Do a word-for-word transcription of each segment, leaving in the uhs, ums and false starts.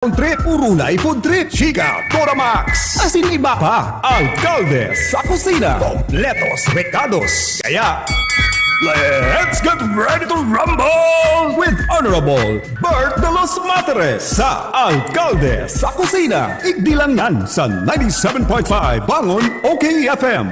Trip, Urunay Food Trip, Chika, Toramax, asin iba pa. Alkalde sa Kusina, kompletos rekados. Kaya, let's get ready to rumble with Honorable Bert de los Materes sa Alkalde sa Kusina. Igdi lang yan sa ninety-seven point five Bangon O K F M.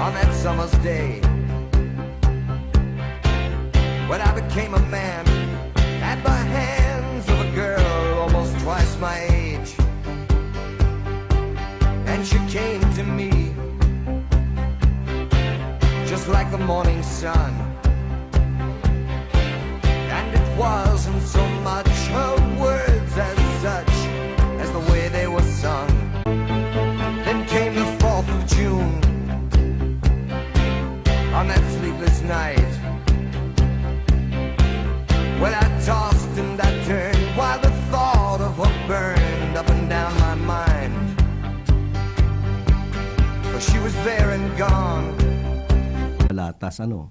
On that summer's day, when I became a man at the hands of a girl almost twice my age, and she came to me just like the morning sun. And it wasn't so much her words as such as the way they were sung. Then came the fourth of June, on that sleepless night, when I tossed and I turned, while the thought of her burned up and down my mind. For she was there and gone. Balatas, ano?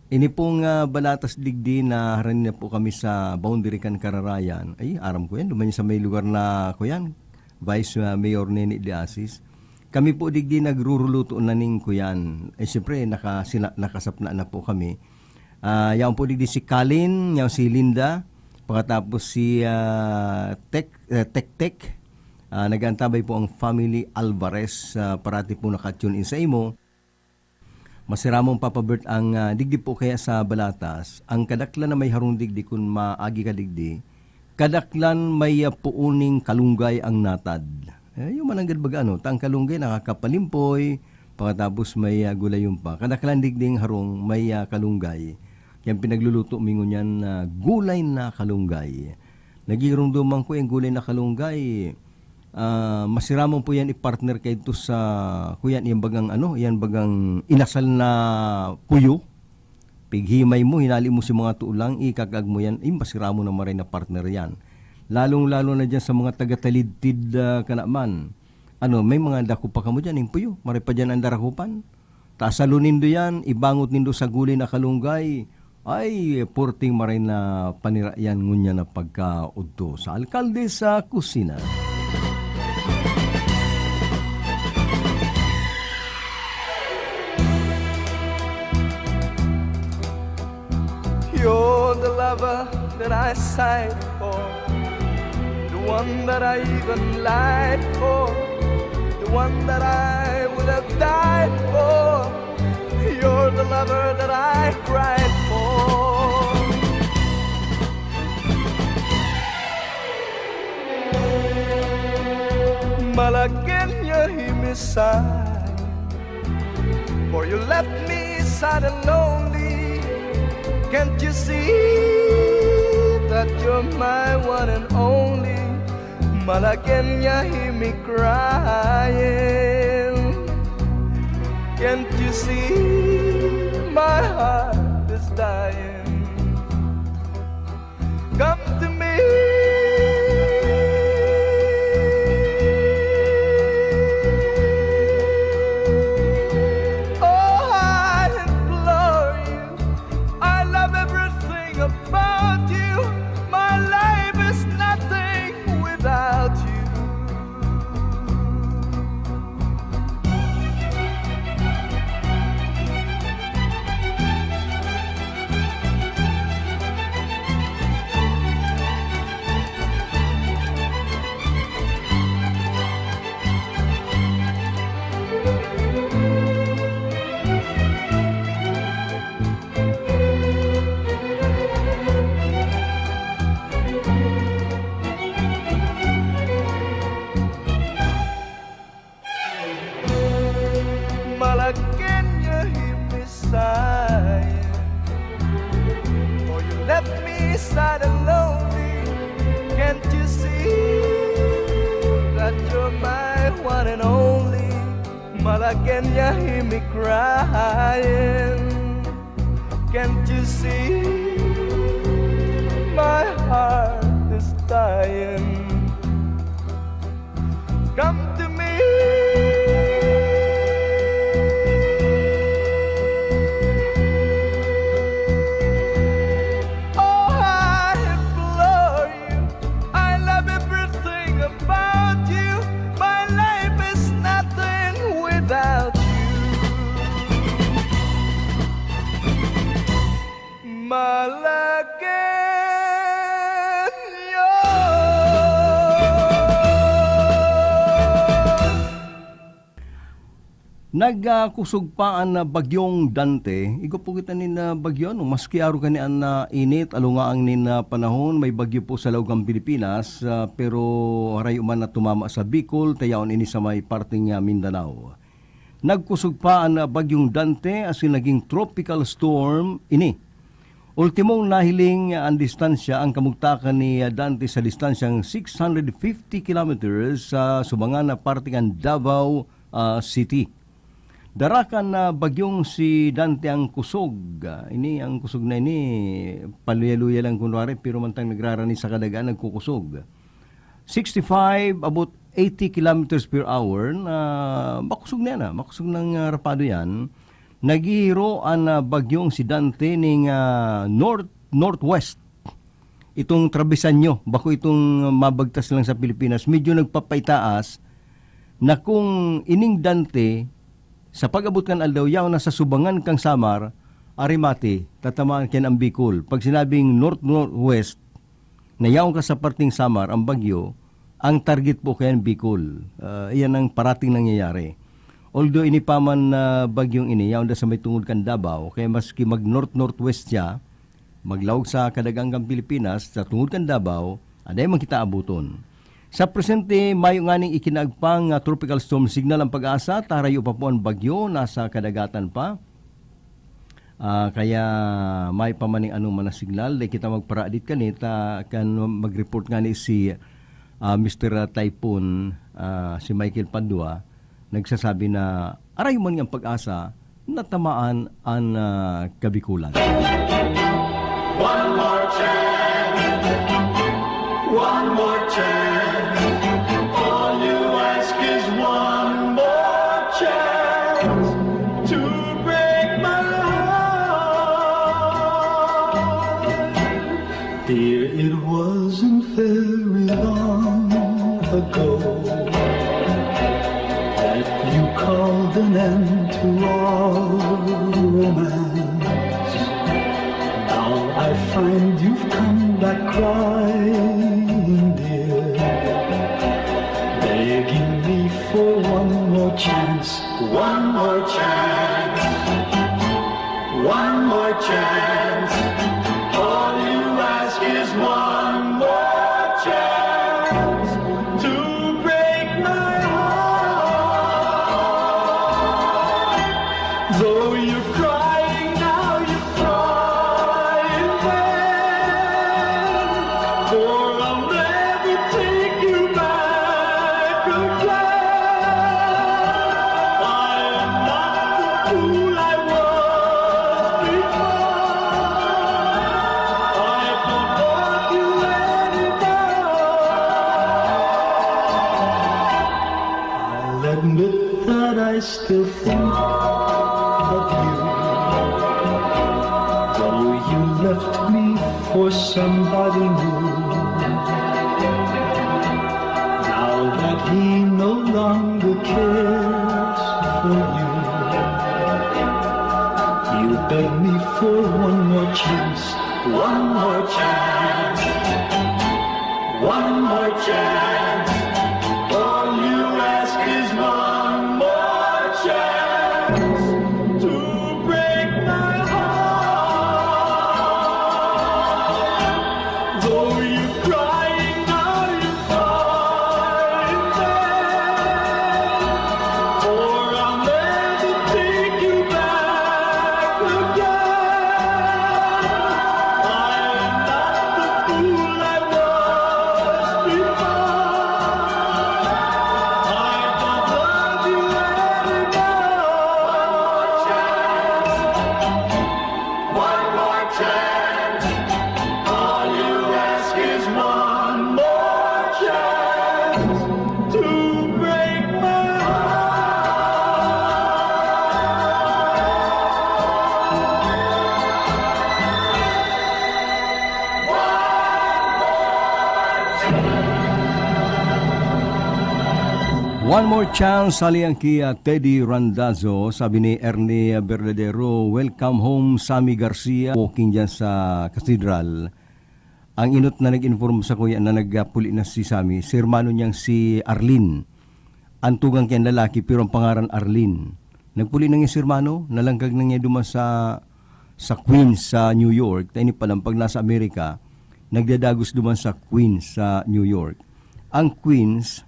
Ini pong, ah, Balatas digdi, naharani na po kami sa boundary kan Kararayan. Ay, aram ko yan, duman yan sa may lugar na, kuyan, Vice, ah, Mayor Nene de Asis. Kami po digdi nagruruluto na ning, kuyan. Eh, siyempre, nakasina-, nakasapna na po kami. Ah, yaon po digdi si Kalin, yaon si Linda, pakatapos si, ah, Tek-, eh, Tek-Tek. Ah, nag-aantabay po ang family Alvarez, ah, parati po naka-tune in sa imo. Masiramon, Papa Bert, ang, ah, digdi po kaya sa Balatas, ang kadaklan na may harong digdi kun maagi ka digdi, kadaklan may, ah, puon ning kalunggay ang natad. Eh, yung mananggad baga, ano, ta ang kalunggay nakakapalimpoy, pakatapos may, ah, gulayon pa. Kadaklan digding harong may, ah, kalunggay. Kaya pinagluluto mi ngunyan na gulay na kalunggay. Nagirumduman ko yung gulay na kalunggay. Ah, masiramon po yan i-partner kaidto sa, kuyan, yan bagang ano, yan bagang inasal na puyo. Pighimay mo, hinali mo si mga tulang, ikakag mo yan, eh, masiramon na maray na partner yan. Lalong-lalo na dyan sa mga taga-Talidtid, ah, kanaman. Ano, may mga dako pa kamo dyan, yung puyo. Maray pa dyan ang darakupan. Ta salo nindo yan, ibangot nindo sa gulay na kalunggay. Ay, purting maray na panira yan ngunyan na pagkaudto sa alkalde sa kusina. You're the lover that I sighed for, the one that I even lied for, the one that I would have died for. You're the lover that I cried for. Malagueña, hear me sigh, for you left me sad and lonely. Can't you see that you're my one and only? Malagueña, hear me crying. Can't you see my heart is dying? Come to me. Oh, I implore you. I love everything about you. My life is nothing without you. Malagueña, hear me sighing, for you left me sad and lonely. Can't you see that you're my one and only? Malagueña, hear me crying. Can't you see my heart Nagkusog pa an, ah, Bagyong Dante. Igwa po kita nin, ah, bagyo, no? Maski aro kani an, ah, init, alungaang nin, ah, panahon, may bagyo po sa laog kan Pilipinas, ah, pero harayo man na tumama sa Bicol, ta yaon ini sa may parteng, ah, Mindanao. Nagkusog pa an, ah, Bagyong Dante asin naging tropical storm ini. Ultimong nahiling, ah, an distansya, ang kamugtakan ni, ah, Dante sa distansyang six hundred fifty kilometers sa subangan na parte kan Davao, ah, City. Dara kan, ah, bagyong si Dante ang kusog. Ah, ini, ang kusog na ini, paluya-luya lang kunwari, pero mantang nagrarani sa kadagaan, nagkukusog. Sixty-five, about eighty kilometers per hour, na makusog na yan, ah. Makusog ng, ah, rapado yan. Naghihiro an, ah, bagyong si Dante ning, ah, north-northwest. Itong trabesan nyo, bako itong mabagtas lang sa Pilipinas, medyo nagpapaitaas na kung ining Dante, sa pag-abot kan aldaw, yaon na sa subangan kang Samar, Arimate, tatamaan kaya ang Bicol. Pag sinabing north-northwest, na yaon ka sa parteng Samar, ang bagyo, ang target po kaya ang Bicol. Ah, iyan ang parating nangyayari. Although ini pa man na bagyong ini, yaon da sa may tungod kan Davao, kaya maski mag-north-northwest siya, maglaog sa kadagaan kan Pilipinas, sa tungod kan Davao, anday man kita abuton. Sa presente, mayo nganing ikinaagpang nga tropical storm signal ang Pag-asa, ta harayo pa po ang bagyo, nasa kadagatan pa. Ah, kaya may pa maning anoman na signal, di kita magparadit kani, ta kan mag-report ngani si, ah, Mister Typhoon, ah, si Michael Padua, nagsasabi na aray man ang Pag-asa, natamaan an, ah, Kabikulan. One more chance. One more chance. All you ask is one more chance to break my heart. Dear, it wasn't very long ago that you called an end to our romance. Now I find you've come back crying, dear, begging me for one more chance, one more chance, one more chance. All you ask is one more chance to break my heart. Though you're crying now, you cry in vain, for I'll never take you back again. I am not the fool I was before. I don't love you anymore. I'll admit that I still think of you, though you left me for somebody new. Now that he no longer cares for you, you beg me for one more chance, one more chance, one more chance. All you ask is one more chance to break my heart. Though you're crying now, you cry in vain, for I'll never take you back again. I am not the fool I was before. I don't love you anymore. One more chance. All you ask is one more chance to break my heart. One more chance, hali ang ki, ah, Teddy Randazzo, sabi ni Ernie Verdadero. Welcome home, Sammy Garcia, walking dyan sa Cathedral. Ang inot na nag-inform sa kuya na nagpuli na si Sammy, si hermano niyang si Arlene. Ang tugang kiyang lalaki, pero ang pangaran Arlene. Nagpuli na ngaya si hermano, nalangkag na ngaya duman sa, sa Queens, sa New York. Ta ini palan, pag nasa Amerika, nagdadagos duman sa Queens, sa New York. Ang Queens,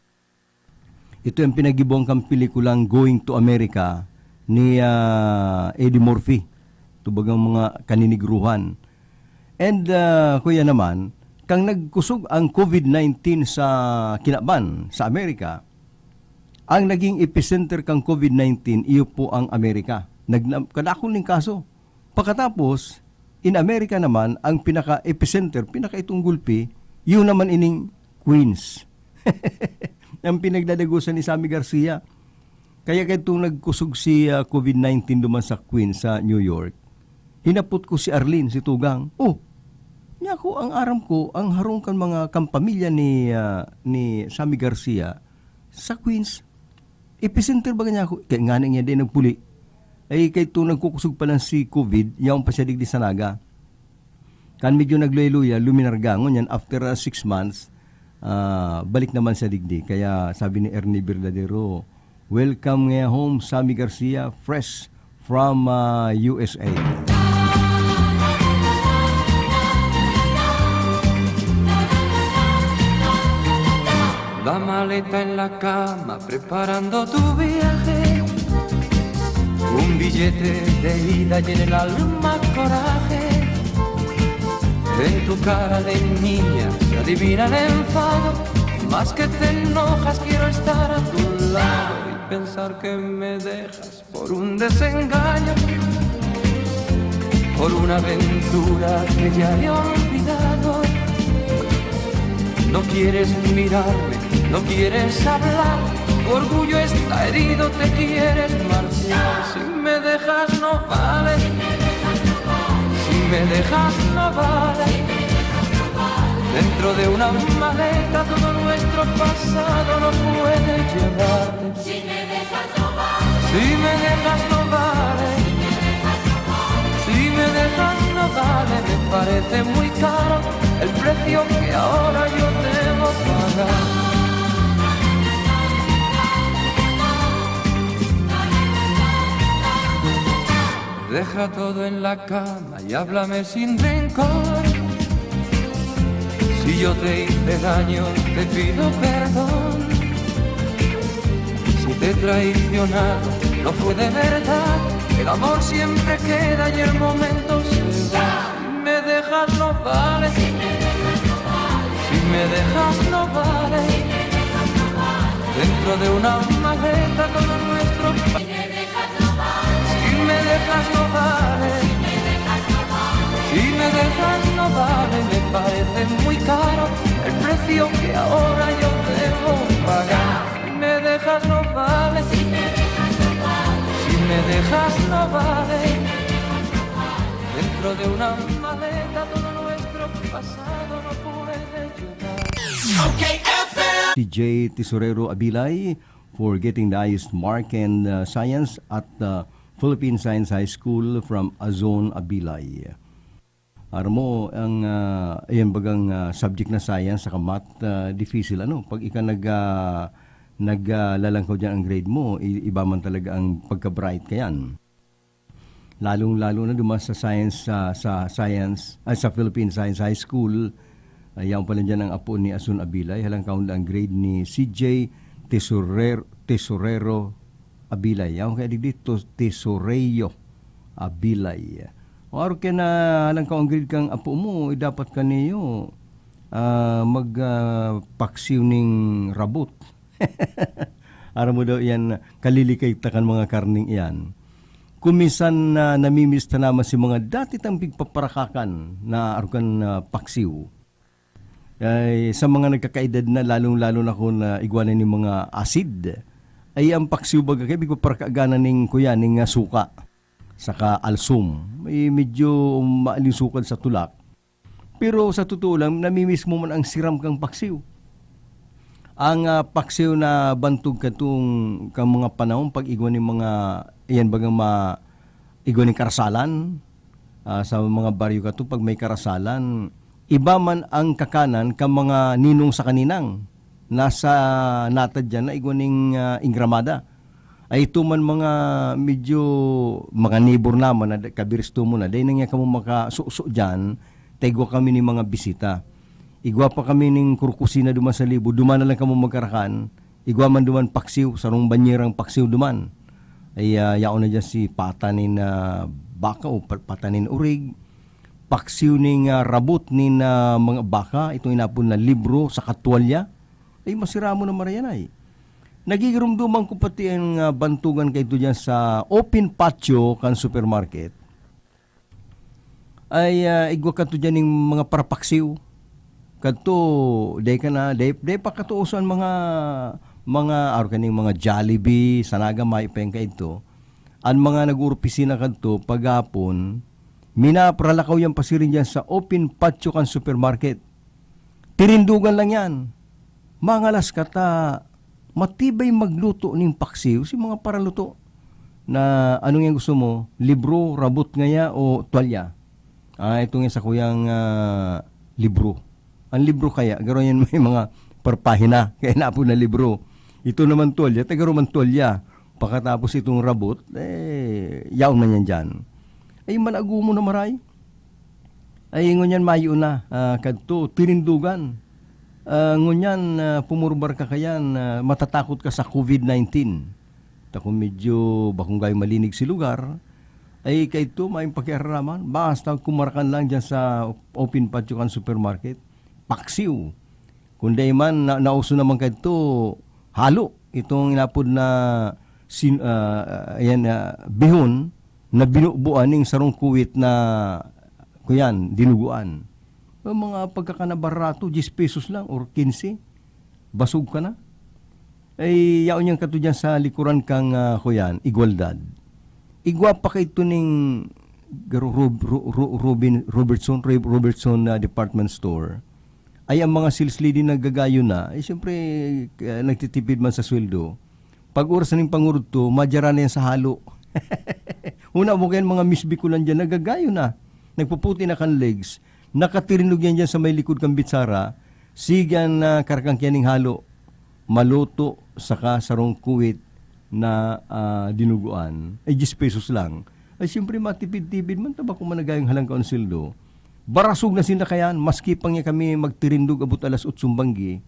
ito ang pinaggibohon kan pelikulang Going to America ni, ah, Eddie Murphy. Ito bagang mga kaninigruhan. And, ah, kuya naman, kan nagkusog ang COVID nineteen sa kinaban, sa Amerika, ang naging epicenter kan COVID nineteen, iyo po ang Amerika. Nagna-, kadakol ning kaso. Pakatapos, in America naman, ang pinaka-epicenter, pinaka-itong gulpi, yun naman ining Queens. Ang pinagdadagosan ni Sammy Garcia. Kaya kadtong nagkusog si, ah, COVID nineteen duman sa Queens, sa New York, hinapot ko si Arlene, si Tugang, "Oh, niya ako, ang aram ko, ang harong kan mga kampamilya ni, ah, ni Sammy Garcia sa Queens, epicenter baga niya ako." Kaya ngani niya di nagpuli. Ay, kadtong nagkukusog pa lang si COVID, yaon pa siya digdi sa Naga. Kan medyo nagluya-luya, luminarga. Ngunyan, after, ah, six months, ah, balik naman siya digdi. Kaya sabi ni Ernie Verdadero, "Welcome ngaya home, Sammy Garcia, fresh from, ah, U S A." La maleta en la cama, preparando tu viaje. Un billete de ida y en el alma coraje. En tu cara de niña se adivina el enfado. Más que te enojas, quiero estar a tu lado y pensar que me dejas por un desengaño, por una aventura que ya he olvidado. No quieres mirarme, no quieres hablar, tu orgullo está herido, te quieres marchar. Si me dejas no vale, si me dejas no vale. Dentro de una maleta todo nuestro pasado no puede llevarte. Si me dejas no vale, si me dejas no vale, me parece muy caro el precio que ahora yo debo pagar. Deja todo en la cama y háblame sin rencor. Si yo te hice daño, te pido perdón. Si te he traicionado, no fue de verdad. El amor siempre queda y el momento se va. Si me dejas no vale. Si me dejas no vale. Dentro de una maleta todo nuestro. Si me dejas no vale, si me dejas no vale, me parece muy caro el precio que ahora yo debo pagar. Si me dejas no vale, si me dejas no vale, dentro de una maleta todo nuestro pasado no puede llevar. Okay, F M. Si Jay Tesorero Abilay for getting the highest mark in, uh, science at, uh, Philippine Science High School from Azon, Abilay. Aram mo, ang, ah, ayan bagang, ah, subject na science saka math, ah, difícil, ano? Pag ika nag, ah, nag, ah, lalangkaw diyan ang grade mo, i-, iba man talaga ang pagka-bright ka yan. Lalong-lalo na duman sa science, sa, sa science, ay, sa Philippine Science High School, ay, yaon pa lang diyan ang apo ni Asun Abilay, halangkahon lang ang grade ni C J Tesorer-, Tesorero Abilay. Yaon kaya digdi, to-, Tesoreo Abilay. O, aro kaya na halangkahon ang grade kang apo mo, eh, dapat kaniyo, ah, mag, ah, paksiw ning rabot. Aram mo daw iyan, kalilikay ta kan mga karning iyan. Kung minsan na namimiss ta naman si mga dati tang pigpaparakakan na arukan na paksiw. Ay, sa mga nagkakaedad na, lalong-lalo na kung, ah, igwa na ning mga asid, ay ang paksiw baga kaya pigpaparakagana ning kuya, ning, ah, suka, saka alsum. May medyo maaling sukad sa tulak. Pero sa totoo lang, namimiss mo man ang siram kang paksiw. Ang, ah, paksiw na bantog katong, kang mga panahon, pag igwa ning mga, iyan bagang ma-, igwa ning karasalan, ah, sa mga baryo kato, pag may karasalan, iba man ang kakanan kang mga ninong saka ninang. Nasa natad diyan na igwa ning, ah, ingramada. Ay, ito man mga medyo mga neighbor naman na da-, kabiristo mo na, dai na nga kamo makasuso diyan, ta igwa kami ning mga bisita. Igwa pa kami ning kurkusina duman sa libo, duman na lang kamo magkarakan, igwa man duman paksiw, sarong banyerang paksiw duman. Ay, ah, yaon na diyan si pata nin, ah, baka o pa-, pata nin urig, paksiw ning, ah, rabot nin, ah, mga baka, itong inapod na libro sa katwalya. Ay, masiramon na marayan ay. Nagigirumduman ko pati ang, ah, bantugan kaito diyan sa open patio kan supermarket. Ay, ah, igwa kadto diyan ning mga parapaksiw. Kadto, dai ka na, dai, dai pa katuosan mga, mga, aro kaning mga Jollibee, Sanaga, may pa yan kaidto. An mga nag-opisina kadto, paghapon, minapralakaw yan pasiring diyan sa open patio kan supermarket. Tirindugan lang yan. Mangalas ka ta, matibay magluto ning paksiw, si mga paraluto na ano nga gusto mo, libro, rabot ngaya o tuwalya? Ah, ito nga sa kuyang, ah, libro. Ang libro kaya, garo yan may mga parpahina, kaya napon na libro. Ito naman tuwalya, ta garo man tuwalya. Pakatapos itong rabot, eh, yaon man yan dyan. Ay, malago mo na maray. Ay, ngunyan mayo na, ah, kadto, tirindugan. Ah, ngunyan, ah, pumurbar ka kayan, ah, matatakot ka sa covid nineteen. Ta kung medyo bakong gayo malinig si lugar, ay kaito maayong pakiararaman. Basta kumarakan lang dyan sa open patio kan supermarket, paksiw. Kung dai man, na, nauso naman kadto, halo. Itong inapod na sin-, ah, ayan, ah, bihon na binubuan ning sarong kuwit na, kuyan, dinuguan. Ang mga pagkakan na barato, diyes pesos lang or kinse, basog ka na. Ay, yaon yan kato dyan sa likuran kang, ah, kuyan, Igualdad. Igwa pa kaito ning Ro-, Ro-, Ro-, Ro-, Robin, Robertson, Ro-, Robertson, ah, Department Store. Ay, ang mga sales lady nagagayo na, eh, siyempre, ah, nagtitipid man sa sweldo. Pag oras na ning pangurudto, madyaran na yan sa halo. Huna mo kayan mga Miss Bicolan dyan, nagagayo na. Nagpuputi na kan legs. Nakatirindog yan dyan sa may likod kan bitsara. Sigan na karakang kiyaning halo. Maluto saka sarong kuwit na, ah, dinuguan. Ay, diyes pesos lang. Ay, siyempre, matipid-tipid man, ta bako man nagayang halangkaon sweldo. Barasog na sinda kayan, maski pa nga kami magtirindog abot alas otsong banggi,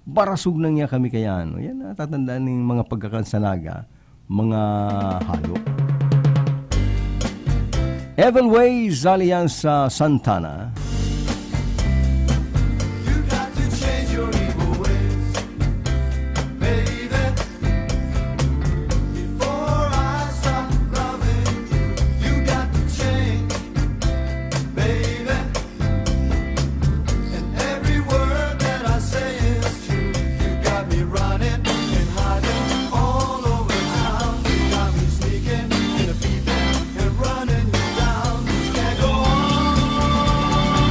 barasog na nga kami kayan. O, yan, natatandaan ning mga pagkakan sa Naga, mga halo. Edelweiss Alianza Santana. You got to change your evil ways, baby. Before I stop loving you, you got to change, baby. And every word that I say is true. You got me running and hiding all over town. You got me sneaking and a peeping and running you down. This can't go on.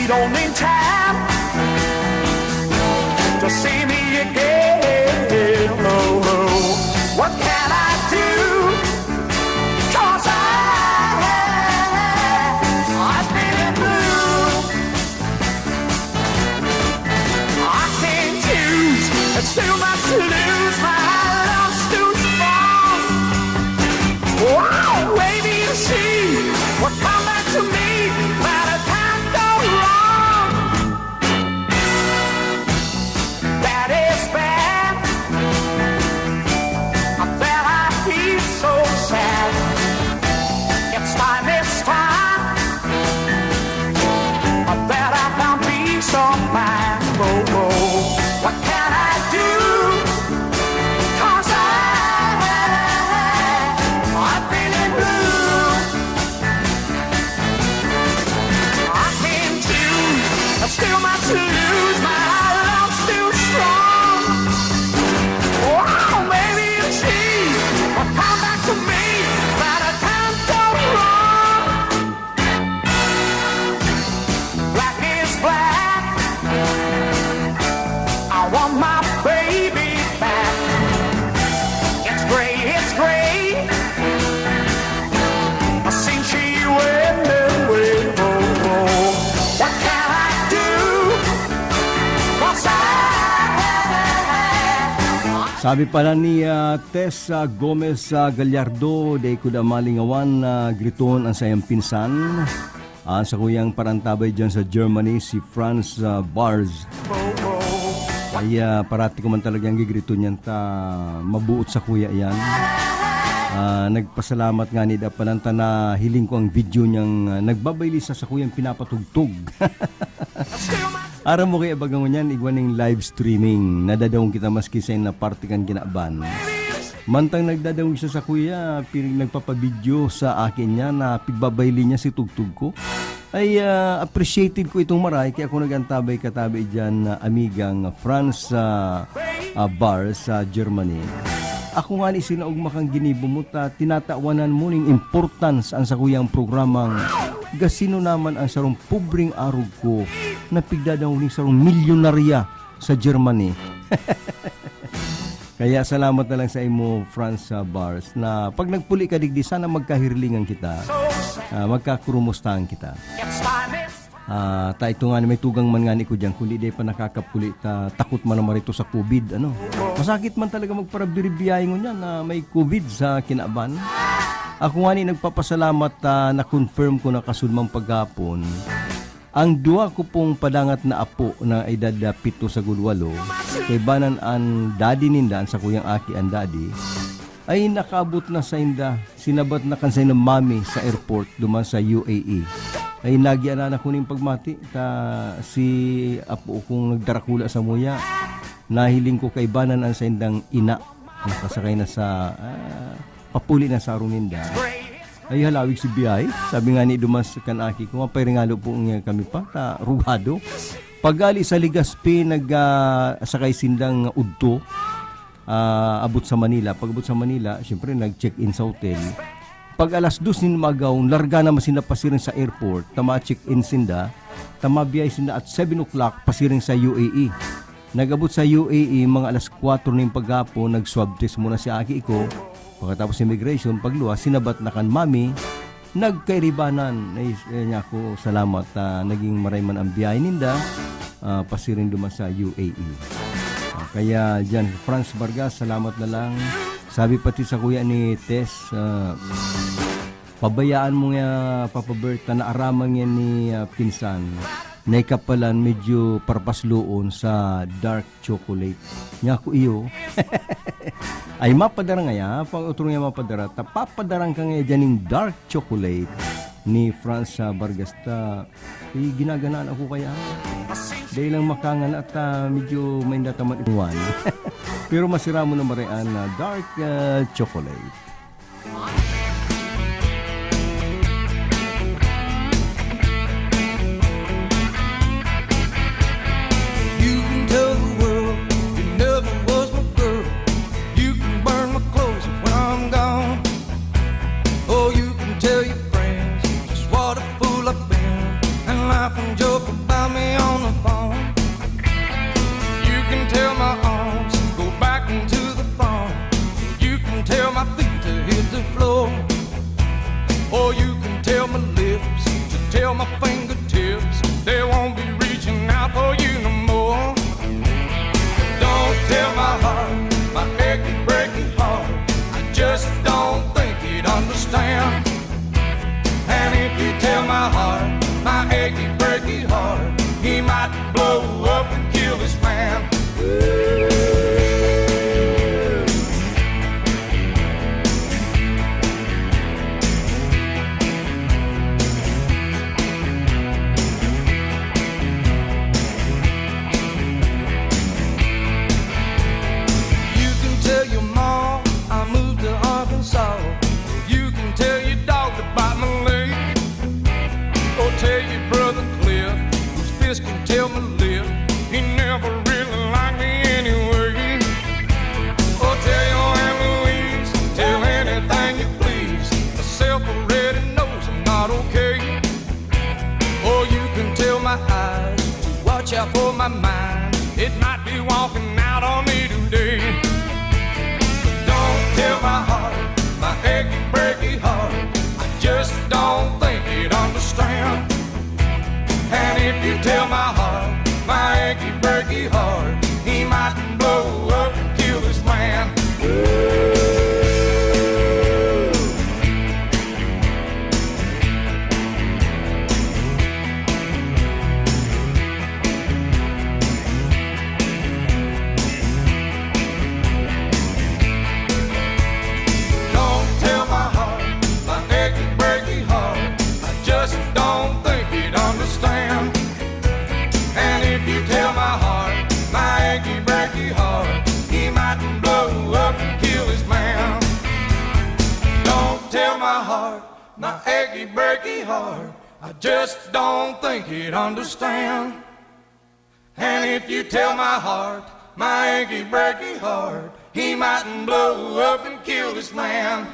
Only time to see me again. Oh, oh. What can I do? 'Cause I, I've been blue. I can't choose. It's too much to lose. My love's too strong. Wow, baby, you see what come back to me. But I can't go wrong. That is bad. I bet I feel so sad. It's time, it's time. I bet I found peace of mind. Oh, oh. What can I do? 'Cause I, I've been in blue. I can't choose. I've still much to lose. My love's too strong. Oh, maybe it's she will come back to me, but I can't go wrong. Black is black. I want my baby back. It's gray, it's gray. Since she went away, oh, oh. What can I do? 'Cause I, Sabi pala ni, ah, Tessa Gomez, ah, Gallardo, "Dai ko da malingawan na griton an saiyang pinsan." An sakuyang parantabay diyan sa Germany, si Franz, ah, Barz. Ay, ah, parati ko man talagang gigriton yan ta mabuot sakuya yan. Ah, nagpasalamat ngani da palan ta nahiling ko ang video niyang, ah, nagbabayli sa sakuyang pinapatugtog. Aram mo kaya baga ngunyan, igwa ning live streaming, nadadangog kita maski saen na parte kan kinaban. Mantang nagdadangog siya sakuya, pin-, nagpapabidyo sa akin niya na pigbabayli niya si tugtog ko. Ay, ah, appreciated ko itong maray, kaya ako nag-antabay katabi diyan na amigang Franz, ah, ah, Bar sa Germany. Ako ngani sinaog makang ginibo mo ta tinatawanan mo ning importance an sakuyang programang Gasino Naman an Sarong Pobreng Arog Ko na pigdadangog ning sarong milyonarya sa Germany. Kaya salamat na lang sa imo, Franz, ah, Bars, na pag nagpuli ka digdi, sana magkahirlingan kita, ah, magkakurumustahan kita. Ah, ta ito nga, may tugang man ngani ko diyan, kundi di pa nakakapuli ta, takot man naman ito sa covid, ano. Masakit man talaga magparabiribiyahe ngunyan na may covid sa kinaban. Ako ngani nagpapasalamat, ah, na-confirm ko na kasunmang paghapon. Ang duwa ko pong padangat na apo na edad na pito sagud walo, kaibanan an daddy ninda, an sakuyang aki an daddy, ay nakaabot na sainda, sinabat na kan saindang mami sa airport duman sa U A E. Ay nagyanan ako ning pagmati, ta si apo kong nagdarakula samuya, nahiling ko kaibanan an saindang ina, nakasakay na sa, ah, papuli na sa arong ninda. Ay, halawig si biyahe. Sabi nga ni Dumas kan aki ko, "Mapairingalo po niya kami pa, ta rugado." Pag-ali sa Legazpi, nag, ah, sakay sindang udto, ah, abot sa Manila. Pag-abot sa Manila, siyempre, nag-check-in sa hotel. Pag alas dos nin magaw, larga naman sinda pasiring sa airport, ta ma-check-in sinda, ta mabiyahe sinda at seven o'clock pasiring sa U A E. Nag-abot sa U A E mga alas kwatro nin paghapon, nag-swab test muna si aki ko. Pagkatapos immigration, pagluwas, sinabat na kan mami, nagkairibanan. Ay, eh, niya ako, salamat, ah, naging maray man ang biyahe ninda, ah, pasiring duman sa U A E. Ah, kaya dyan, Franz Vargas, salamat na lang. Sabi pati sa kuya ni Tess, ah, "Pabayaan mo nga, Papa Bert, ta naaraman nga ni, ah, pinsan na ikapalan medyo parpasloon sa dark chocolate." Niya ako, "Iyo." Ay, mapadara ngaya, pag otro nga mapadara, ta papadarang ka ngaya dyan ning dark chocolate ni Franz, ah, Vargas, ta, eh, ginaganaan ako kaya. Dahil lang makangana at, ah, medyo may nataman iwan. Pero masira mo na marian na dark, ah, chocolate. You can tell the world you never was my girl. You can burn my clothes when I'm gone. Oh, you can tell your friends just what a fool I've been and laugh and joke about Tell my fingertips, they won't be reaching out for you no more. Don't tell my heart, my achy, breaky heart, I just don't think he'd understand. And if you tell my heart, my achy, breaky heart, he might blow up and kill this man. You can tell your mom I moved to Arkansas. You can tell your dog to bite my leg. Or tell your brother Cliff, whose fist can tell my lip. He never really liked me anyway. Or tell your Aunt Louise, tell anything you please. Myself already knows I'm not okay. Or you can tell my eyes to watch out for my mind. It might be walking out on me today. Don't tell my heart, my achy, breaky heart, I just don't think it understand. And if you tell my heart, my achy, breaky heart, he might blow up and kill this man. Don't tell my heart, my achy, breaky heart, I just don't think he'd understand. And if you tell my heart, my achy, breaky heart, he might blow up and kill his man. Don't tell my heart, my achy, breaky heart, I just don't think he'd understand. And if you tell my heart, my achy, breaky heart, he mightn't blow up and kill this man.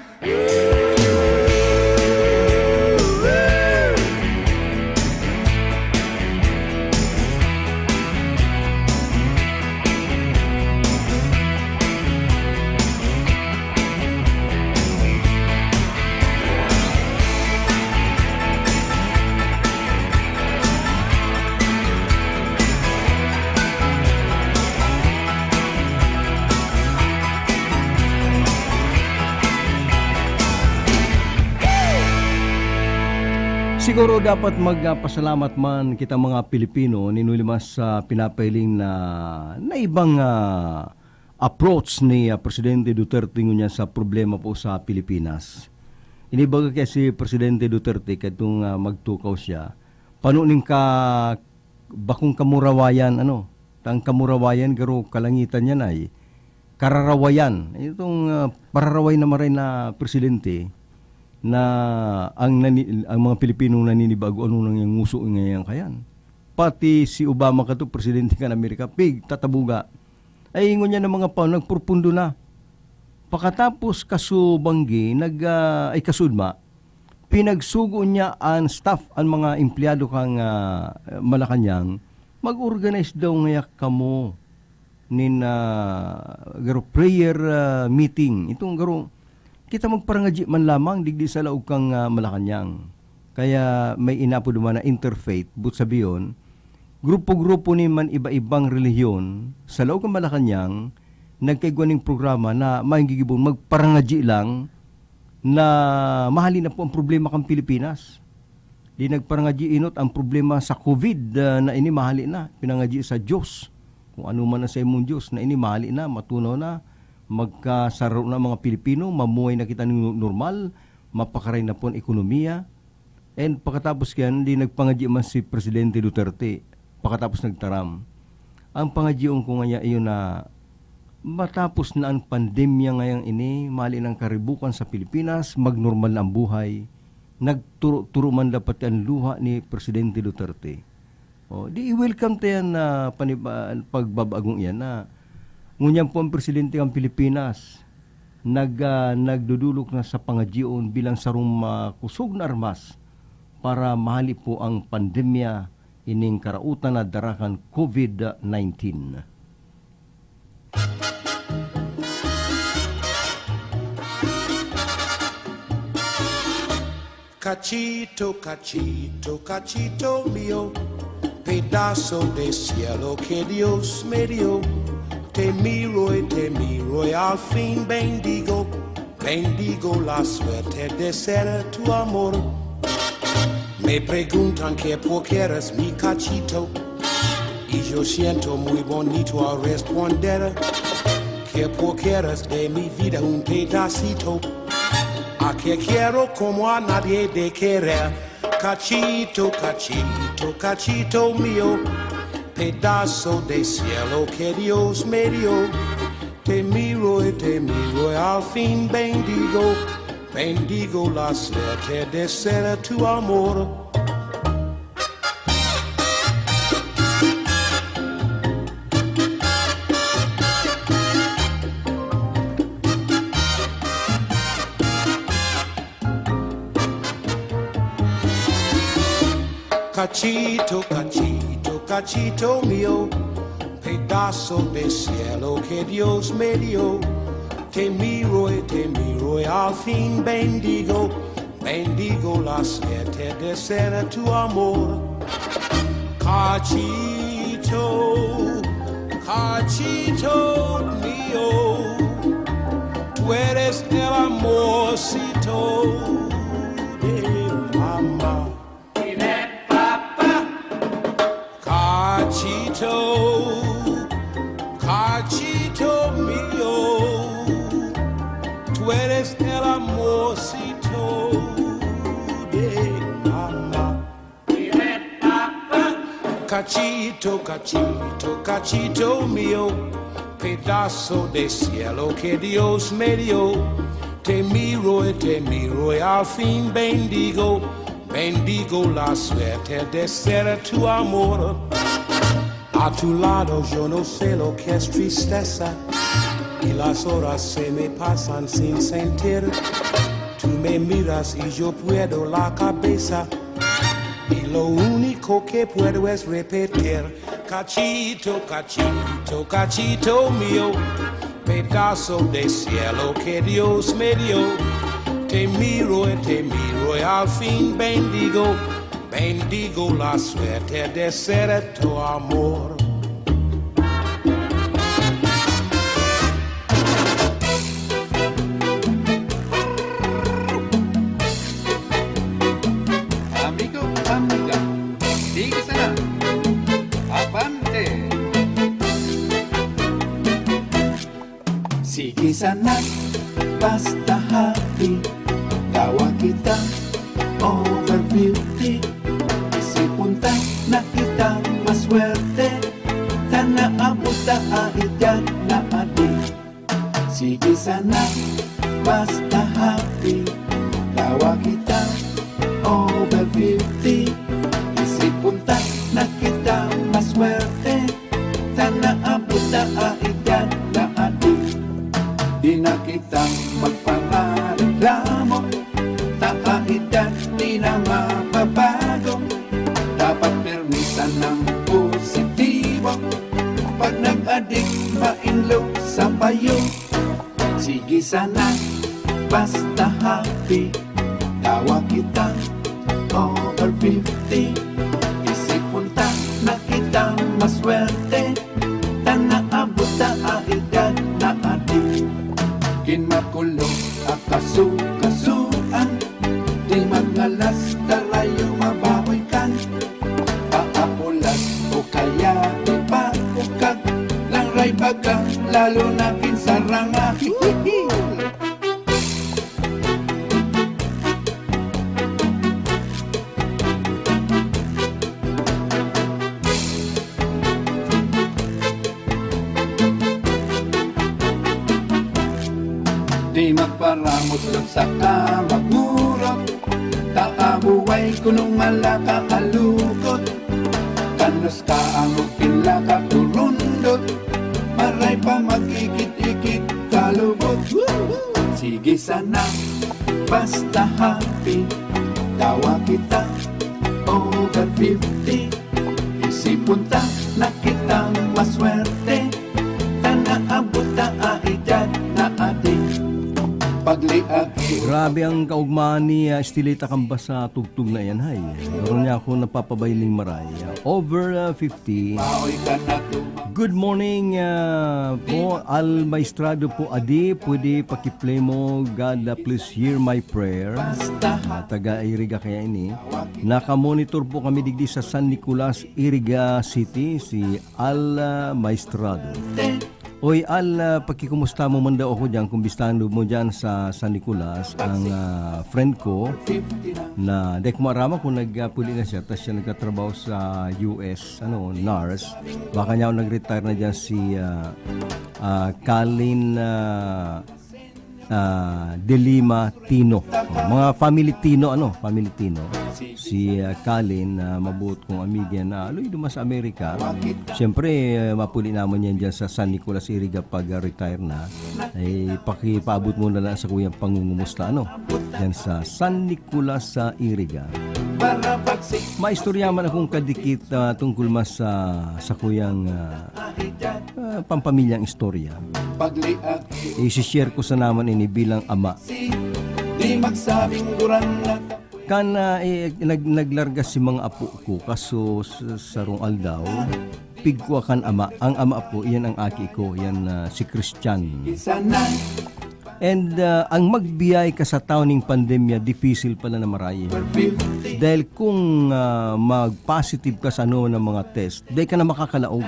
Siguro dapat magpasalamat man kita mga Pilipino, nin huli mas sa pinapahiling na, na ibang, ah, approach ni, ah, Presidente Duterte ngunyan sa problema po sa Pilipinas. Inibaga kaya si Presidente Duterte kadtong, ah, magtukaw siya, pano ning ka-, bakong kamurawayan, ano, tang kamurawayan garo kalangitan yan ay kararawayan. Itong, ah, pararaway na maray na presidente na ang nani-, ang mga Pilipinong naninibago, ano nang yang nguso ngayon kayan. Pati si Obama kato, presidente kan Amerika, pig tatabuga. Ay, ingon niya ng mga pa, nagpurpundo na. Pakatapos kasubanggi, nag, ah, ay kasudma, pinagsugo niya an staff, an mga empleyado kan, ah, Malacañang, mag-organize daw ngaya kamo nin, ah, garo prayer, ah, meeting. Itong garo, kita magparangadyi man lamang digdi sa laog kan, ah, Malacañang. Kaya may inapod man na interfaith, but sabiyon, grupo-grupo ni man iba-ibang relihiyon sa laog kan Malacañang, nagkaigwa ning programa na mahinggigibon magparangadyi lang na mahali na po ang problema kan Pilipinas. Di nagparangadyi inot ang problema sa covid, ah, na ini mahali na, pinangadyi sa Diyos. Kung ano man ang sa imong Diyos na ini mahali na, matunaw na, magkasararo na ang mga Pilipino, mamuhay na kita ng normal, mapakaray na po ang ekonomiya. And pakatapos kayan, di nagpangadyi man si Presidente Duterte, pakatapos nagtaram. Ang pangadyion ko ngaya iyo na matapos na ang pandemya ngayang ini, mali ng karibukan sa Pilipinas, magnormal na ang buhay, nagturo-turo man dapat ang luha ni Presidente Duterte. O, di i-welcome ta yan na panib-, ah, pagbabagong iyan na ngunyan po ang presidente ng Pilipinas nag-, ah, nagdudulok na sa pangadyion bilang sarong makusog na armas para mahali po ang pandemya ining karautan na dara kan covid nineteen. Cachito, cachito, cachito mío, pedazo de cielo que Dios me dio. Te miro y te miro y al fin bendigo, bendigo la suerte de ser tu amor. Me preguntan qué por qué eres mi cachito, y yo siento muy bonito al responder que por qué eres de mi vida un pedacito. A que quiero como a nadie de querer. Cachito, cachito, cachito mío, pedazo de cielo que Dios me dio. Te miro y te miro y al fin bendigo, bendigo la suerte de ser tu amor. Cachito, cachito, cachito mío, pedazo de cielo que Dios me dio. Te miro y te miro y al fin bendigo, bendigo la suerte de ser tu amor. Cachito, cachito mío, tú eres el amorcito de mamá. Cachito, cachito mío, tú eres el amorcito de mamá. Cachito, cachito, cachito mío, pedazo de cielo que Dios me dio. Te miro y te miro y al fin bendigo, bendigo la suerte de ser tu amor. A tu lado yo no sé lo que es tristeza, y las horas se me pasan sin sentir. Tú me miras y yo pierdo la cabeza, y lo único que puedo es repetir: Cachito, cachito, cachito mío, pedazo de cielo que Dios me dio. Te miro y te miro y al fin bendigo, bendigo la suerte de ser tu amor. Amigo, amiga, sige sana. Abante! Sige sana, basta happy. Tawa kita, over fifty. Isipon ta na kita maswerte, ta naabot ta a edad na adi. Sige sana, basta happy. Tawa kita, over fifty. Isipon ta na kita maswerte, ta naabot ta a edad na adi. Di na kita magpareklamo, ta a edad di na mababago. Dapat pirmi sanang positibo. Pag nag-adik, mainlo sa payo. Sige sana, basta happy. Tawa kita, over fifty. Isipon ta na kita maswerte, ta naabot ta a edad na adi. Kin makulog a kasukasuan, di magnalas, tarayo mabahoy kan. Paapulas o kaya ipakukag, langray baga, lalo na kin saranga. Di magparamot lang saka magmurot, ta a buhay kunong malaka alukot. Kanos ka ang ugin laka turundot, maray pa magikit-ikit kalubot. Sige sana, basta happy, tawa kita, over fifty. Isipon ta na kitang maswerte, ta naabot ta a edad na adi. Pag Grabe ang kaugmaan ni, ah, Estelita Cambas sa tugtog na yan, hay. Meron niya ako napapabailing maray. Ah, over, ah, fifty. Good morning, ah, po. Al Maestrado po, Adi. Pwede paki-play mo, God, ah, please hear my prayer. Ah, taga Iriga kaya ini. Naka-monitor po kami digdi sa San Nicolas, Iriga City, si Al, ah, Maestrado. Oy, Al, ah, pakikumusta mo man daw ako diyan, kumustahan mo diyan sa San Nicolas, ang, ah, friend ko na, di ko maaraman kung nagpuli na siya, tas siya nagtatrabaho sa U S, ano, nurse. Baka niya ako nag-retire na diyan si, ah, ah, Kalin, ah, ah, De Lima Tino. Oh, mga family Tino, ano, family Tino. Si, ah, Kalin, ah, mabuot kong amiga na aloy duman sa Amerika. Siyempre, ah, mapuli naman yan dyan sa San Nicolas Iriga pag, ah, retire na. Ay, pakipaabot mo na lang sa kuyang pangungumusta, ano? Yan sa San Nicolas sa Iriga. Maistorya man akong kadikit, ah, tungkol mas sa, sa kuyang, ah, ah, pampamilyang istorya. Isi-share ko sa naman ini bilang ama. Kan, ah, eh, nag-, naglarga si mga apo ko, kaso sa sarong aldaw, pigkua kan ama. Ang ama po, iyan ang aki ko, iyan, ah, si Christian. And, ah, ang magbiyay ka sa taon ning pandemya, dipisil pala na maray. Dahil kung, ah, mag-positive ka sa ano na mga test, dai ka na makakalaog.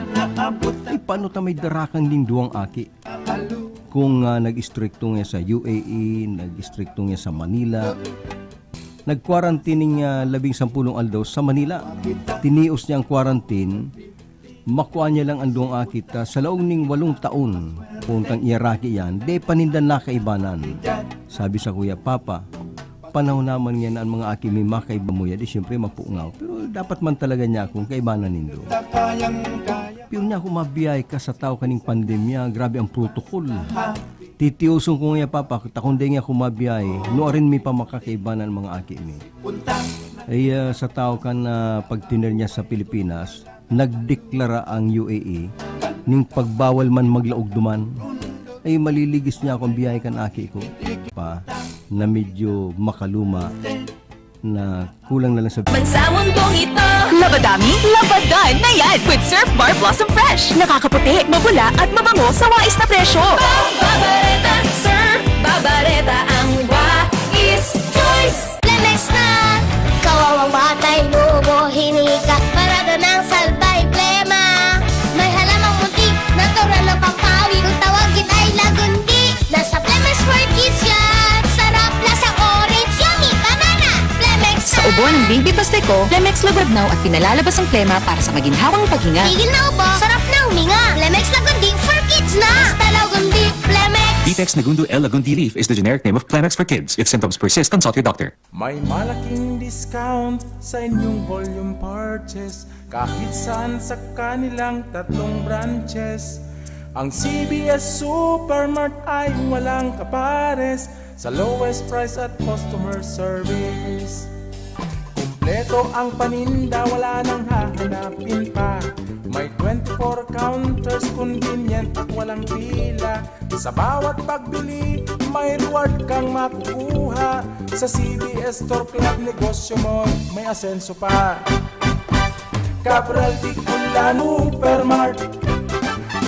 Eh, paano ta may darakan ning duwang aki? Kung, ah, nag-istrikto nga sa U A E, nag-istrikto nga sa Manila, nag-quarantine ning, ah, labing sampulong aldaw sa Manila. Tinios niya ang quarantine, makua niya lang ang duwang aki ta sa laog ning walong taon, kung tang iyaraki yan, di pa ninda nakaibanan. Sabi sa kuya, "Papa, panahon naman ngayon na ang mga aki may makaiba mo yan, di siyempre mapungaw. Pero dapat man talaga niya akong kaibanan nindo." Pero niya ako mabiyay ka sa tao kaning pandemya, grabe ang protocol. Titiuson ko nga, "Papa, ta kung di nga ako mabiyay, nuarin mi pa makakaibanan mga aki mi." Ay, ah, sa tao kan, ah, pagtener niya sa Pilipinas, nagdeklara ang U A E ning pagbawal man maglaog duman. Ay, maliligis niya akong biyahe kan aki ko pa na medyo makaluma na kulang na lang sa Magsamundong ito. Labadami, labadan na yan with Surf Bar Blossom Fresh. Nakakaputi, mabula, at mabango sa wais na presyo. Babareta, Surf Babareta, ang wais choice. Lemex na! Kawawang batay, lobo, hinika, parada ng salbay, plema. May halamang muntik, natural na pampawi. Kung tawagin ay lagundi, nasa Plemex for Kids yan. Sarap, lasang orange, yummy, banana. Plemex Sa na! ubo ng baby Pasteco, Plemex Lagwad Now at pinalalabas ang plema para sa maginhawang paghinga. Tigil na ubo, sarap na huminga. Plemex Lagundi for Kids na! Basta Lagundi, Plemex! Vitex Negundo L Lagundi leaf is the generic name of Plemex for Kids. If symptoms persist, consult your doctor. May malaking discount sa inyong volume purchase kahit saan sa kanilang tatlong branches. Ang C B S Supermart ay walang kapares sa lowest price at customer service. Kumpleto ang paninda, wala nang hahanapin pa. May twenty-four counters, convenient at walang pila. Sa bawat pagbili, may reward kang makukuha. Sa C B S Store Club, negosyo mo may asenso pa. Cabral, Bicolano, Supermart.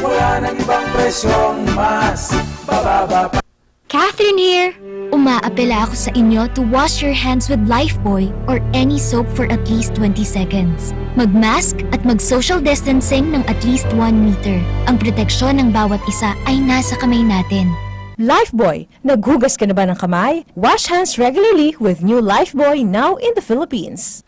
Wala nang ibang presyong mas bababa pa. Catherine here! Umaapela ako sa inyo to wash your hands with Lifebuoy or any soap for at least twenty seconds. Mag-mask at mag-social distancing ng at least one meter. Ang proteksyon ng bawat isa ay nasa kamay natin. Lifebuoy, naghugas ka na ba ng kamay? Wash hands regularly with new Lifebuoy, now in the Philippines.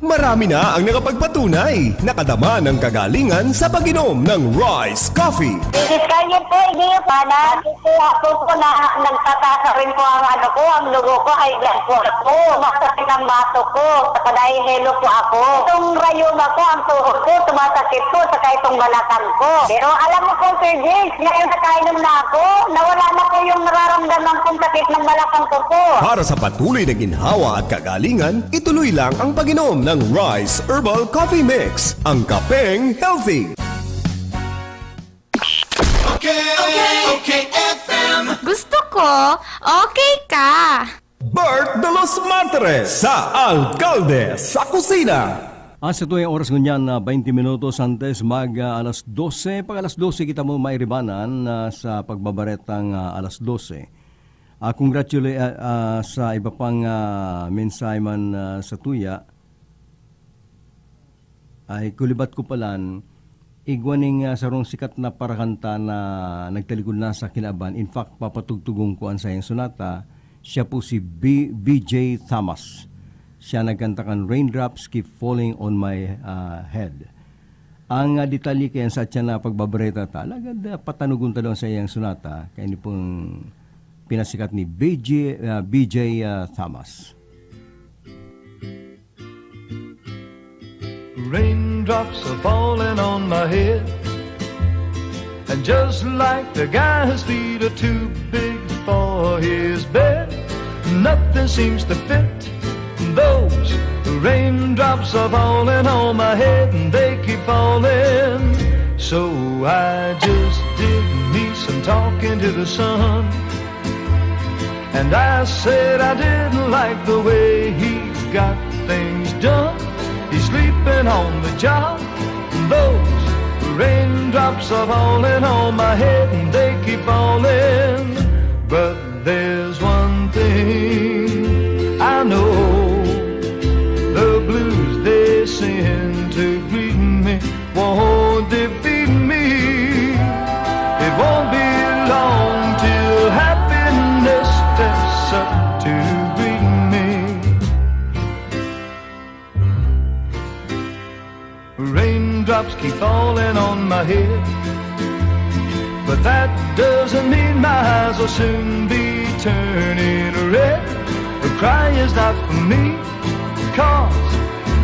Marami na ang nakapagpatunay, nakadama ng kagalingan sa pag-inom ng Rice Coffee. Bigiskan niyo po, hindi yung panan. Ito ako po na nagtataas na rin po ang ano ko, ang dugo ko, high blood po ako. Masakit ang bato ko, saka nahihilo po ako. Itong rayuma ko, ang tuhod ko, sumasakit po, saka itong balakang ko. Pero alam mo po, Sir James, ngayon nakainom na ako, nawala na po yung nararamdaman kong sakit ng balakang ko po. Para sa patuloy na ginhawa at kagalingan, ituloy lang ang pag-inom ng Rice Herbal Coffee Mix, ang kapeng healthy. Okay, okay, F M. Gusto ko, okay ka. Bert de los Martires sa Alkalde sa Kusina. Ang satuyang oras ngunyan na twenty minutos antes mag, ah, alas dose. Pag alas dose kita mo mairibanan, ah, sa pagbabaretang, ah, alas dose. Ah, congratulate, ah, ah, sa iba pang, ah, mensahe man, ah, sa tuya. Ay, kulibat ko palan, igwa ning, ah, sarong sikat na parakanta na nagtalikod na sa kinaban. In fact, papatugtugon ko an saiyang sonata. Siya po si B-, B J Thomas. Siya nagkanta kan Raindrops Keep Falling on My, ah, Head. Ang, ah, detalye kayan sa atyan na pagbabareta ta, alagad, ah, patanugon ta daw sa iyang sonata, kaini pong pinasikat ni B J, ah, B J, ah, Thomas. Raindrops are falling on my head. And just like the guy whose feet are too big for his bed, nothing seems to fit. Those raindrops are falling on my head and they keep falling. So I just did me some talking to the sun. And I said I didn't like the way he got things done. He's sleeping on the job. Those raindrops are falling on my head and they keep falling. But there's one thing I know. The blues they send to greet me won't defeat me. It won't be long till happiness steps up to greet me. Raindrops keep falling on my head, but that doesn't mean my eyes will soon be turning red. The cry is not for me, 'cause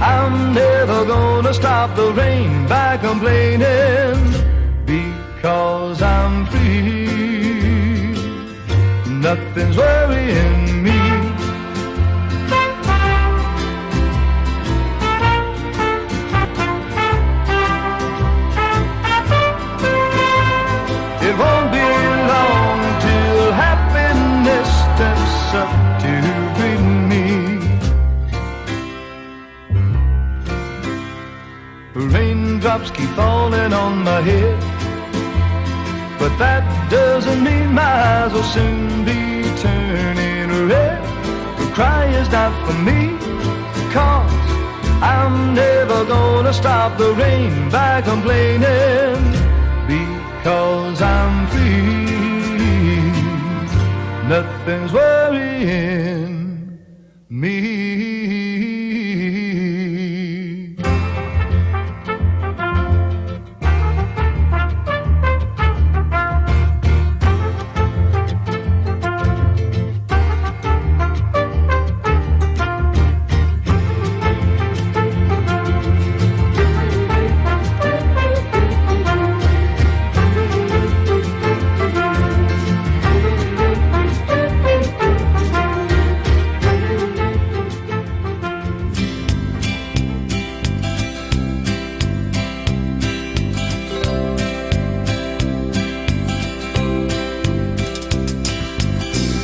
I'm never gonna stop the rain by complaining, because I'm free. Nothing's worrying me. It won't be long till happiness steps up to greet me. Raindrops keep falling on my head, but that doesn't mean my eyes will soon be turning red. The cry is not for me, 'cause I'm never gonna stop the rain by complaining, because I'm free. Nothing's worrying me.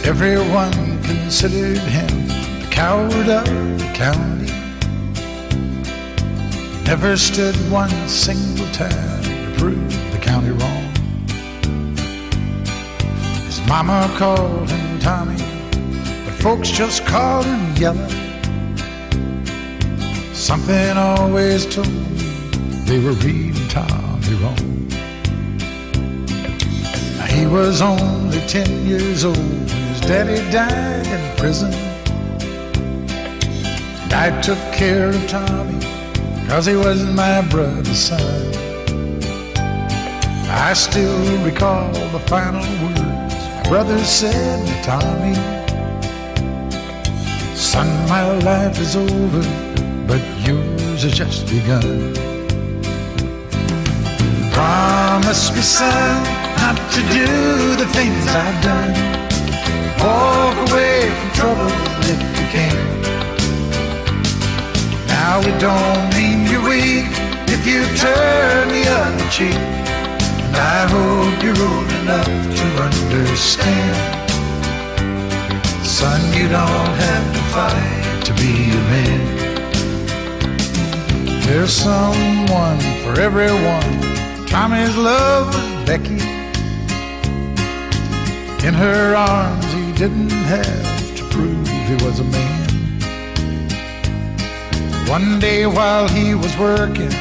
Everyone considered him the coward of the county. Never stood one single time to prove the county wrong. His mama called him Tommy, but folks just called him Yellow. Something always told me they were reading Tommy wrong. Now, he was only ten years old when his daddy died in prison. And I took care of Tommy 'cause he was my brother's son. I still recall the final words my brother said to Tommy: "Son, my life is over, but yours has just begun." Promise me, son, not to do the things I've done. Walk away from trouble if you can. Now it don't mean you're weak if you turn the other cheek. And I hope you're old enough to understand. Son, you don't have to fight to be a man. There's someone for everyone. Tommy's love was Becky. In her arms, he didn't have to prove he was a man. One day while he was working,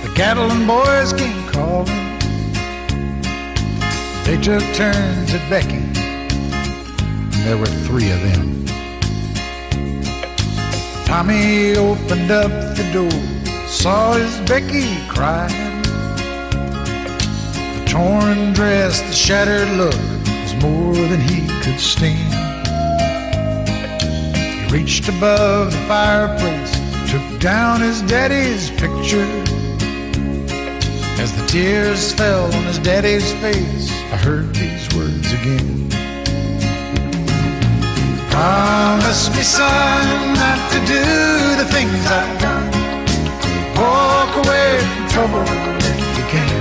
the Gatlin boys came calling. They took turns at Becky. There were three of them. Tommy opened up the door, saw his Becky crying. The torn dress, the shattered look was more than he could stand. He reached above the fireplace, took down his daddy's picture. As the tears fell on his daddy's face, I heard these words again. Promise me, son, not to do the things I've done. Walk away from trouble if you can.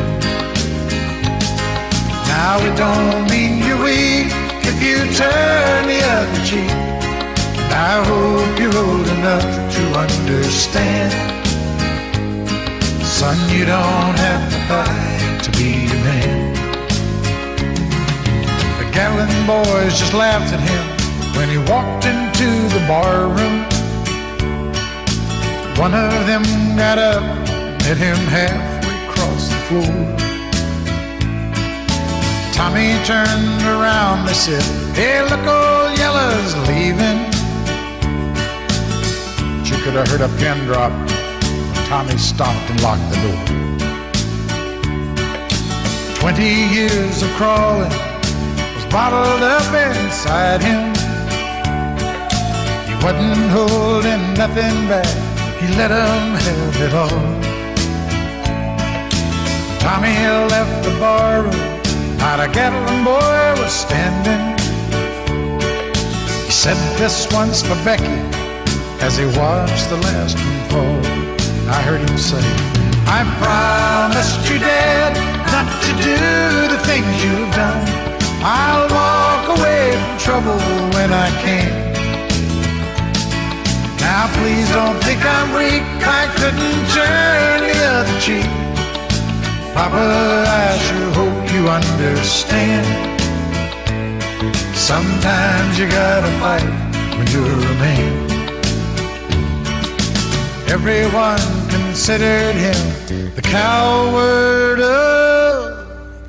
Now it don't mean you're weak if you turn the other cheek. And I hope you're old enough to understand. Son, you don't have to fight to be a man. The Gatlin boys just laughed at him when he walked into the bar room. One of them got up, met him halfway across the floor. Tommy turned around, they said, "Hey, look, old Yellow's leaving." You could have heard a pin drop when Tommy stopped and locked the door. Twenty years of crawling was bottled up inside him. He wasn't holding nothing back. He let 'em have it all. Tommy left the bar room, not a Gatlin boy was standing. He said, "This one's for Becky," as he watched the last one fall. I heard him say, "I promised you, Dad, not to do the things you've done. I'll walk away from trouble when I can. Now please don't think I'm weak, I couldn't turn the other cheek. Papa, I sure hope you understand. Sometimes you gotta fight when you're a man." Everyone considered him the coward of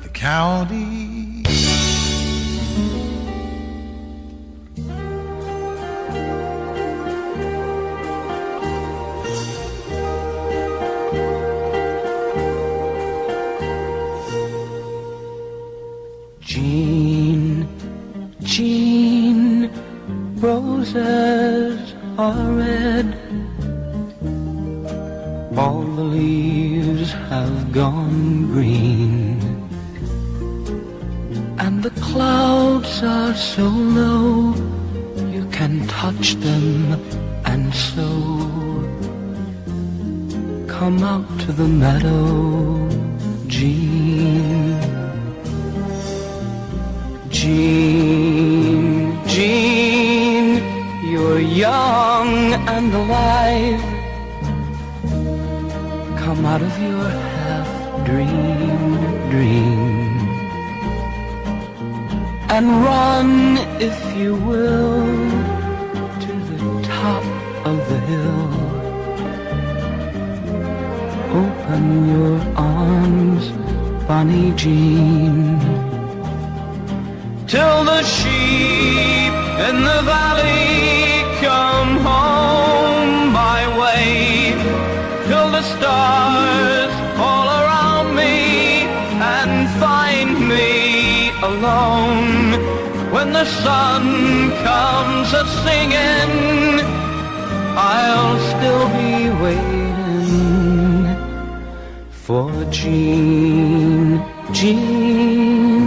the county. Jean, Jean, roses are red. All the leaves have gone green. And the clouds are so low, you can touch them and so. Come out to the meadow, Jean. Jean, Jean, you're young and alive. Come out of your half-dream dream and run, if you will, to the top of the hill. Open your arms, Bonnie Jean, till the sheep in the valley come home my way, till the stars fall around me and find me alone. When the sun comes a-singing, I'll still be waiting for Jean, Jean.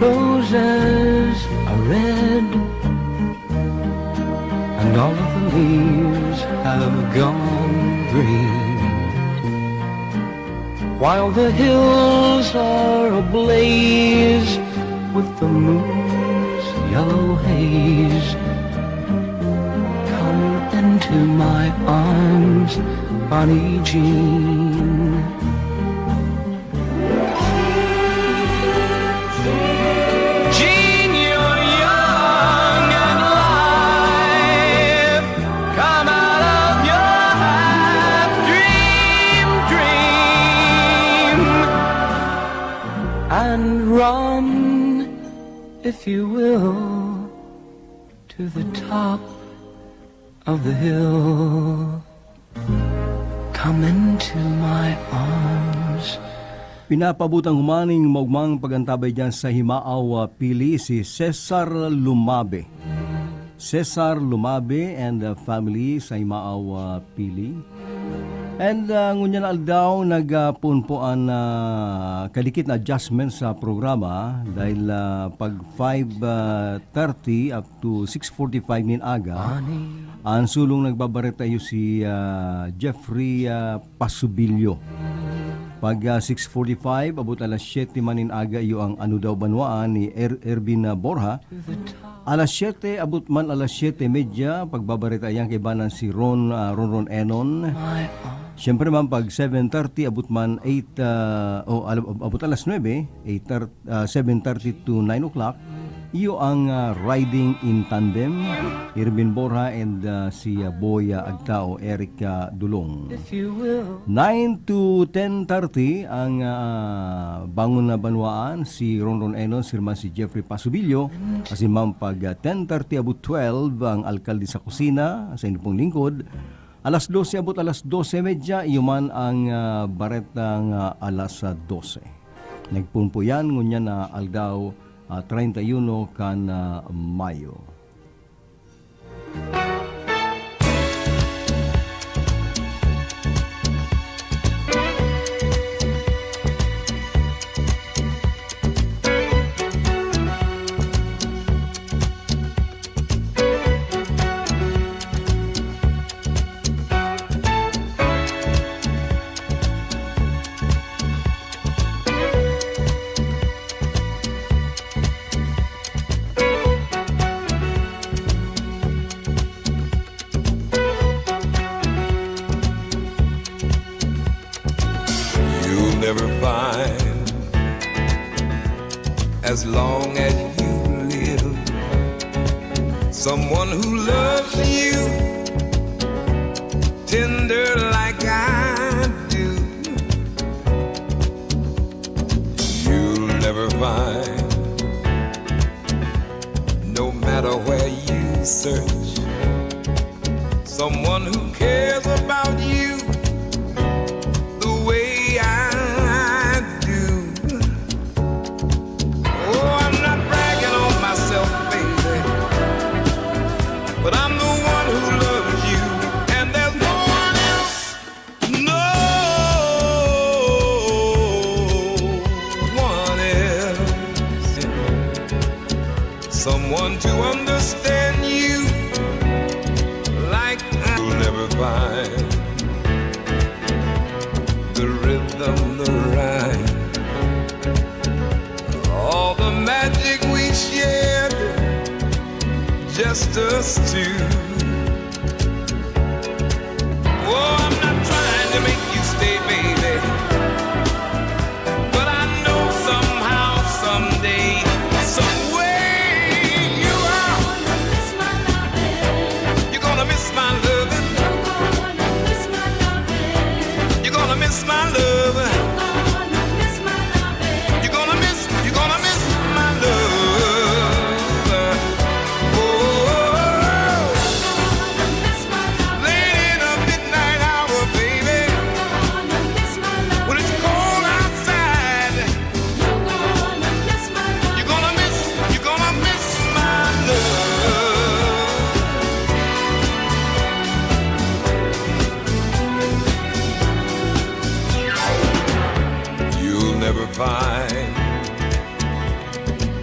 Roses are red, and all of the leaves have gone green. While the hills are ablaze with the moon's Yellow haze. Come into my arms, Bonnie Jean. Jean, you're young and alive. Come out of your half dream, dream, and run, if you will, to the top of the hill. Come into my arms. Pinapabutang humaning maugmang pagantabay dyan sa Himaaw, ah, Pili, si Cesar Lumabe. Cesar Lumabe and, ah, family sa Himaaw, ah, Pili. And, ah, ngunyan na aldaw, nagpoon po an, ah, kadikit na adjustment sa programa dahil, ah, pag five thirty up to six forty-five nin aga, an sulong nagbabareta iyo si, ah, Jeffrey, ah, Pasubilio. Pag, ah, six forty-five, abot alas siyete man nin aga, iyo ang Ano Daw Banwaan ni Er-, Ervin, ah, Borja. Alas siyete, abot man alas siyete medya, pagbabareta iyan kaibanan si Ron, ah, Ronron Enon. Siyempre man, pag seven thirty, abot man eight, ah, o, al-, abot alas nuebe, eight thirty, ah, seven thirty to nine o'clock, iyo ang, ah, Riding in Tandem, Irvin Borja and, ah, si, ah, Boy, ah, Agtao, Eric, ah, Dulong. Nine to ten thirty ang, ah, Bangon na Banwaan, si Ronron Enon, sirma si Jeffrey Pasubilio, asin man pag, ah, ten thirty abot twelve ang Alkalde sa Kusina, sa inyong pong lingkod. Alas dose abot alas dose medya, iyo man ang, ah, baretang, ah, alas, ah, dose. Nagpoon po yan, ngunyan na aldaw, ah, treinta y uno kan, ah, Mayo. You'll never find, as long as you live, someone who loves you tender like I do. You'll never find, no matter where you search, someone who cares about you the way I do. Oh, I'm not bragging on myself, baby, but I'm the one who loves you, and there's no one else, no one else. Someone to understand you like I will never find. The rhythm, the rhyme, all the magic we shared, just us two. Oh, I'm not trying to make you stay, baby. But I know somehow, someday, some way you are. You're gonna miss my loving. You're gonna miss my loving. You're gonna miss, you're gonna miss my love. Oh, late in the midnight hour, baby, when it's cold outside, you're gonna miss, you're gonna miss my love. You'll never find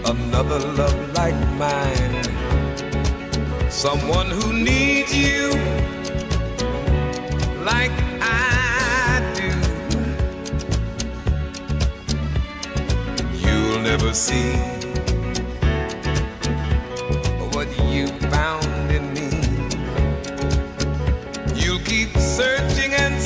another love like mine. Someone who needs you like I do. You'll never see Keep searching and